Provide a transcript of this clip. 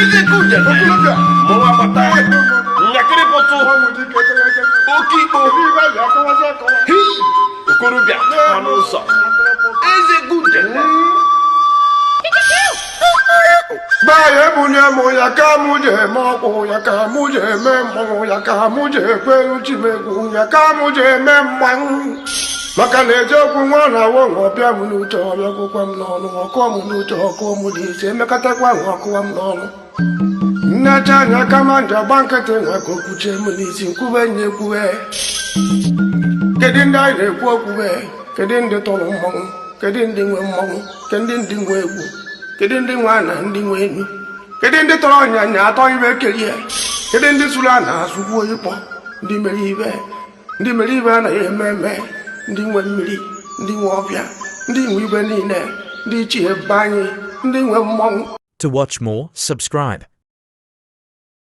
Eze Udene. Mmanwụ agbata. Njakịrị pụtụ. Oke ikpo. Hii! Okorobịa nọ n'ụzọ. Eze Udene. Báyé mú ní ẹmu ya ká mú jẹ mọ́ ya ká mú jẹ mẹ́ mọ́ ya ká mú jẹ pẹ̀lú chimegwu ya ká mú jẹ mẹ́ mmanwụ. Maka na eziokwu nwa na-awọ nwa ọbịa m n'uche ọbịa gwụkwa m n'ọnụ ọkụọ m n'uche ọkụọ m n'isi emekọtakwa nwa ọkụwa m n'ọnụ. Nnecha anya kama nje agba nkịtị nwa ka okwuchie m n'isi nkwube nye ekwube. Kedu ndị anyị na-ekwu okwube? Kedu ndị tụrụ mmọnwụ? Kedu ndị nwe mmọnwụ? Kedu ndị nwe egwu? Kedu ndị nwe ana ndị nwe enu? Kedu ndị tọrọ ọnyanya atọ ibe kelie? Kedu ndị sụrụ ana asụkwuo ịkpọ? Ndị mere ibe ndị mere ibe anaghị eme eme, ndị nwe mmiri, ndị nwe ọbịa, ndị nwe ibe niile, ndị ichie be anyị, ndị nwe mmọnwụ. To watch more, subscribe.